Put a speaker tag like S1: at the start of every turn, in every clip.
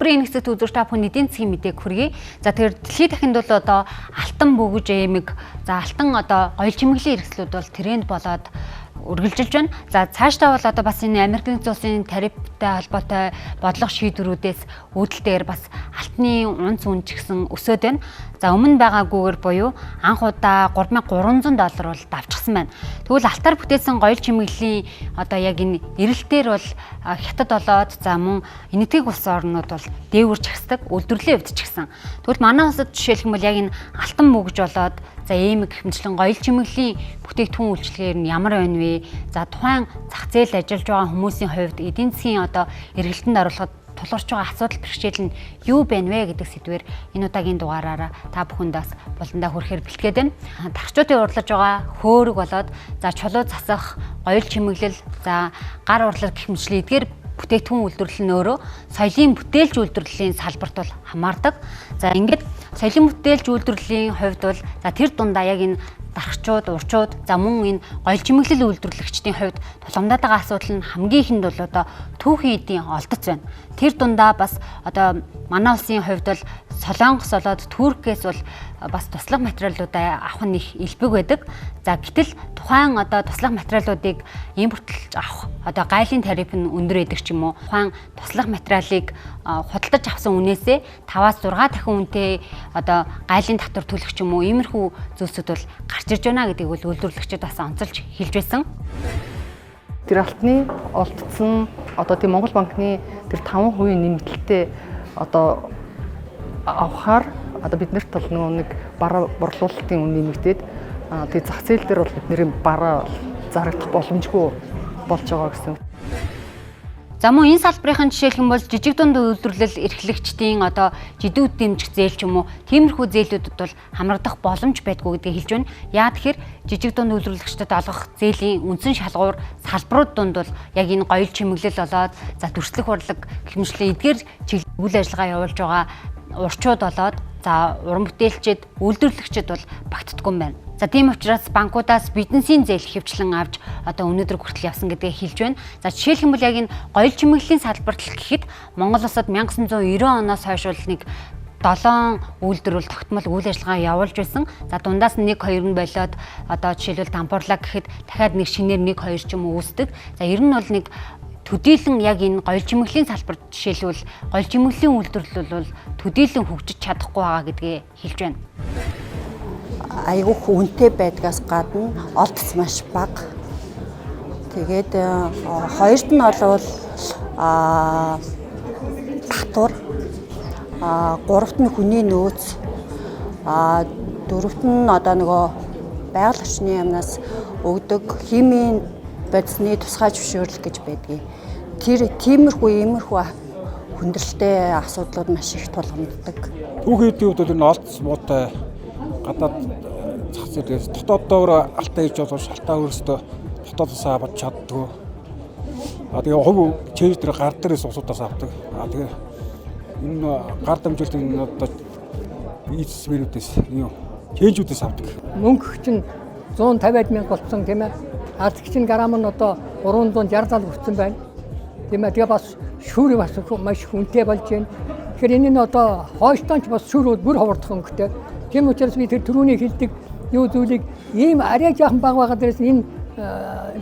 S1: Бүрийн нэгсэт үзэгч та бүхэн эдийн засгийн мэдээг хүргэе. За тэгэхээр дэлхийд дахинд бол одоо алтан бөгж эмэг, за алтан одоо гоёл чимэглэлийн хэрэгслүүд бол тренд болоод үргэлжилж байна. За цаашдаа бол одоо бас энэ Америк нэгдсэн улсын тарифтай холбоотой бодлого шийдвэрүүдээс үүдэлтэйгээр бас алтны унц үн ч гэсэн өсөөд байна. За өмнө байгаагүйгээр буюу анх удаа 3300 доллар бол давчсан байна. Тэгвэл алтаар бүтээсэн гоёл чимэглэлийн одоо яг энэ эрэлтээр бол хятад болоод за мөн энэтхэг улс орнууд бол дээгүүр чагсдаг, үйлдвэрлэлийн хувьд ч гэсэн. Тэгвэл манай улсад жишээлх юм бол яг энэ алтан бөгж болоод за эмэг гэх мэтчлэн гоёл чимэглэлийн бүтээгдэхүүн үйлчилгээр нь ямар байна вэ? За тухайн зах зээлд ажиллаж байгаа хүмүүсийн хувьд эдийн засгийн одоо эргэлтэнд оруулахад тулгарч байгаа асуудал бэрхшээл нь юу байна вэ гэдэг сэдвээр энэ удаагийн дугаараараа та бүхэнд бас буландаа хүрэхээр бэлтгээд байна. Тархчуудын уурлаж байгаа хөөрөг болоод за чулуу засах, гоёл чимэглэл, за гар урлал гэх мэтчлэн эдгээр бүтээгдэхүүн үйлдвэрлэл нь өөрөө соёлын бүтээлч үйлдвэрлэлийн салбарт бол хамаардаг. За ингээд соёлын бүтээлч үйлдвэрлэлийн хувьд бол за тэр дундаа яг энэ дархчууд, урчууд, за мөн энэ гоёл чимэглэл үйлдвэрлэгчдийн хувьд тулгамдаад байгаа асуудал нь хамгийн ихэнд бол одоо түүхийн эдийн олдоц байна. Тэр дундаа бас одоо манай улсын хувьд бол Солонгос болоод Туркээс бол бас туслах материалуудаа авах нь их элбэг байдаг. За гэтэл тухайн одоо туслах материалуудыг импортлж авах одоо гайлын тариф нь өндөр байдаг ч юм уу. Тухайн туслах материалыг худалдаж авсан үнээсээ 5-аас 6 дахин үнэтэй одоо гайлын татвар төлөх ч юм уу, иймэрхүү зүйлсүүд бол гарч ирж байна гэдгийг бол үйлдвэрлэгчид бас онцолж хэлж байсан.
S2: Тэр алтны олдсон одоо тийм Монгол банкны тэр 5% нэмэлттэй одоо авахаар одоо биднэрт бол нөгөө нэг бараа борлуулалтын үн нэмэгдээд, тэгээ зах зээл дээр бол бидний бараа зарагдах боломжгүй болж байгаа гэсэн.
S1: За мөн энэ салбарын жишээлх юм бол жижиг дунд үйлдвэрлэл эрхлэгчдийн одоо жидүүд дэмжих зээл ч юм уу, тиймэрхүү зээлүүдэд бол хамрагдах боломж байдгүй гэдгийг хэлж байна. Яа тэгэхээр жижиг дунд үйлдвэрлэгчдэд олгох зээлийн үндсэн шалгуур салбарууд дунд бол яг энэ гоёл чимэглэл болоод за дүрслэх урлаг гэх мэтлэн эдгээр чиглэл үйл ажиллагаа явуулж байгаа урчууд болоод за уран бүтээлчид, үйлдвэрлэгчид бол багтдаггүй юм байна. За тийм учраас банкудаас бизнесийн зээл хөвчлэн авч одоо өнөөдөр хүртэл явсан гэдгээ хэлж байна. За жишээлх юм бол яг энэ гоёл чимэглэлийн салбарт л гэхэд Монгол улсад 1990 оноос хойш бол нэг 7 үйлдвэрлэл тогтмол үйл ажиллагаа явуулж байсан. За дундаас нь 1 2 нь болоод одоо жишээлбэл дампуурлаа гэхэд дахиад нэг шинээр 1 2 ч юм уу үүсдэг. За ер нь бол нэг төдийлөн яг энэ гоёл чимэглэлийн салбарт жишээлбэл гоёл чимэглэлийн үйлдвэрлэл бол төдийлөн хөгжиж чадахгүй байгаа гэдгээ хэлж байна.
S3: Айгүйх үнэтэй байдгаас гадна олдц маш бага. Тэгээд хоёрт нь болвол татвар, гуравт нь хүний нөөц, дөрөвт нь одоо нөгөө байгаль орчны яамнаас өгдөг химийн бодисны тусгай зөвшөөрөл гэж байдгийг. Тэр тиймэрхүү иймэрхүү хүндрэлтэй асуудлууд маш их тулгамддаг.
S4: Түүхийн эдийн хувьд бол энэ олдц муутай гадаад зах зээлээс дотооддоор алтаа хийж болов алтаа өөрсдөө дотоодоос авч чаддгүй. А тэгээ хувь чэйж дээр гар дээрээс усудаас авдаг. А тэгээ энэ гар дамжуулалт энэ одоо бизнесмэнүүдээс юу чэйжүүдээс авдаг.
S5: Мөнгө чинь 150 мянга болсон тийм ээ. Алт чинь грамм нь одоо 360 зал хүрсэн байна. Тийм ээ. Тэгээ бас шүүр бас маш их үнэтэй болж байна. Тэгэхээр энэ нь одоо хойштон ч бас шүүр бүр ховордох өнгөтэй. Тийм учраас би тэр түрүүний хэлдэг юу зүйлийг ийм арай жаахан бага байгаа дээрээс энэ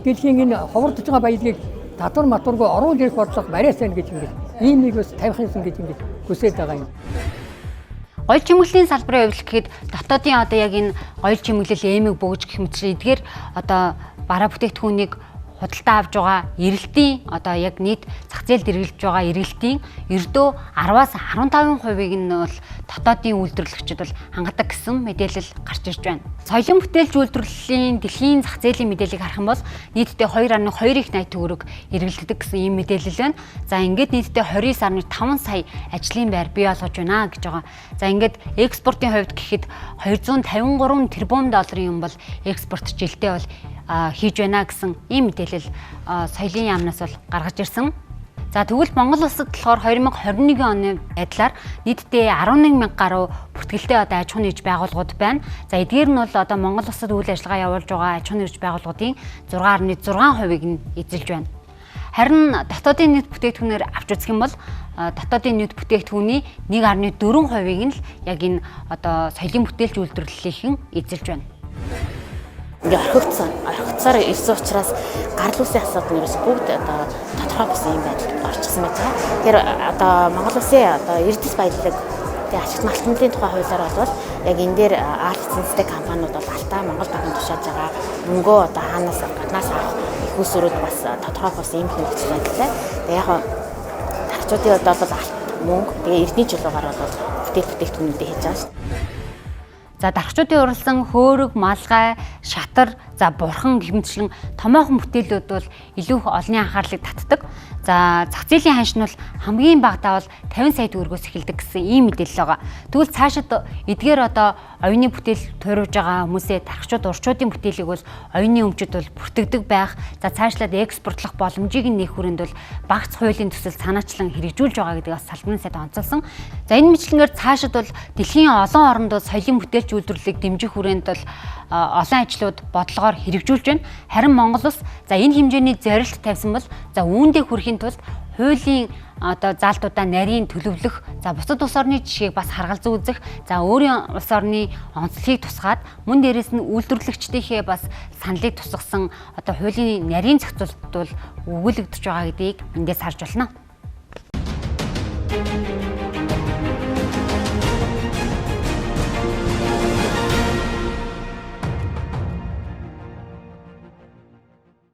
S5: дэлхийн энэ ховордож байгаа баялагийг татвар матваргүй оруулж ирэх бодлого бариасаа гэж ингэж ийм нэг бас тавих юмсан гэж ингэж хүсээд байгаа юм.
S1: Гоёл чимэглэлийн салбарын хувьд гэхэд дотоодын одоо яг энэ гоёл чимэглэл эмэг бөгж гэх мэтчлэн эдгээр одоо бараа бүтээгдэхүүнийг худалдаа авч байгаа эрэлтийн одоо яг нийт зах зээлд эргэлдэж байгаа эрэлтийн ердөө 10-аас 15%-ийг нь бол дотоодын үйлдвэрлэгчид бол хангадаг гэсэн мэдээлэл гарч ирж байна. Соёлын бүтээлч үйлдвэрлэлийн дэлхийн зах зээлийн мэдээллийг харах юм бол нийтдээ 2.2 их 80 төгрөг эргэлддэг гэсэн ийм мэдээлэл байна. За ингээд нийтдээ 29.5 сая ажлын байр бий болгож байна гэж байгаа. За ингээд экспортын хувьд гэхэд 253 тэрбум долларын юм бол экспорт жилдээ бол хийж байна гэсэн ийм мэдээлэл соёлын яамнаас бол гаргаж ирсэн. За тэгвэл Монгол улсад болохоор 2021 оны байдлаар нийтдээ 11 мянга гаруй бүртгэлтэй одоо аж ахуйн нэгж байгууллагууд байна. За эдгээр нь бол одоо Монгол улсад үйл ажиллагаа явуулж байгаа аж ахуйн нэгж байгууллагуудын 6.6%-ыг нь эзэлж байна. Харин дотоодын нийт бүтээгдэхүүнээр авч үзэх юм бол дотоодын нийт бүтээгдэхүүний 1.4%-ийг нь л яг энэ одоо соёлын бүтээлч үйлдвэрлэлийнхэн эзэлж байна.
S6: Ингээ орхигдсон. Орхигдсоор ирсэн учраас гарал үүслийн асуудал нь ерөөс бүгд одоо тодорхой болсон юм байдалд орчихсон байж байгаа. Тэгэхээр одоо Монгол улсын одоо эрдэс баялаг тэгээ ашигт малтмлын тухай хуулиар бол яг энэ дээр алт лицензтэй компаниуд бол алтаа Монгол банкнд тушааж байгаа мөнгөө одоо хаанаас гаднаас авах их усрүүд бас тодорхой болсон юм нөхцөл байдалтай. Тэгээ яг дарчуудын хувьд бол алт мөнгө тэгээ эрдний чулуугаар бол бүтээл бүтээгдэхүүнүүдээ хийж байгаа шүү дээ.
S1: За дархчуудын уралсан хөөрөг, малгай, шатар, за бурхан гэх мэтчлэн томоохон бүтээлүүд бол илүү их олонний анхаарлыг татдаг. За зах зээлийн ханш нь бол хамгийн багадаа бол 50 сая төгрөгөөс эхэлдэг гэсэн ийм мэдээлэл байгаа. Тэгвэл цаашид эдгээр одоо оюуны бүтээл туурвж байгаа хүмүүсээ дархчууд урчуудын бүтээлийг бол оюуны өмчөд бол бүртгэдэг байх. За цаашлаад экспортлох боломжийг нь нээх хүрээнд бол багц хуулийн төсөл санаачлан хэрэгжүүлж байгаа гэдгийг бас салбарын сайд онцолсон. За энэ мэтлэнгээр цаашид бол дэлхийн олон оронд бол соёлын бүтээлч үйлдвэрлэлийг дэмжих хүрээнд бол олон ажлууд бодлогоор хэрэгжүүлж байна. Харин Монгол улс за энэ хэмжээний зорилт тавьсан бол за үүндээ хүрэхийн тулд хуулийн одоо заалтуудаа нарийн төлөвлөх, за бусад улс орны жишгээг бас харгалзан үзэх, за өөрийн улс орны онцлогийг тусгаад мөн дээрээс нь үйлдвэрлэгчдийнхээ бас саналыг тусгасан одоо хуулийн нарийн зохицуулалт бол өгүүлэгдэж байгаа гэдгийг эндээс харж байна.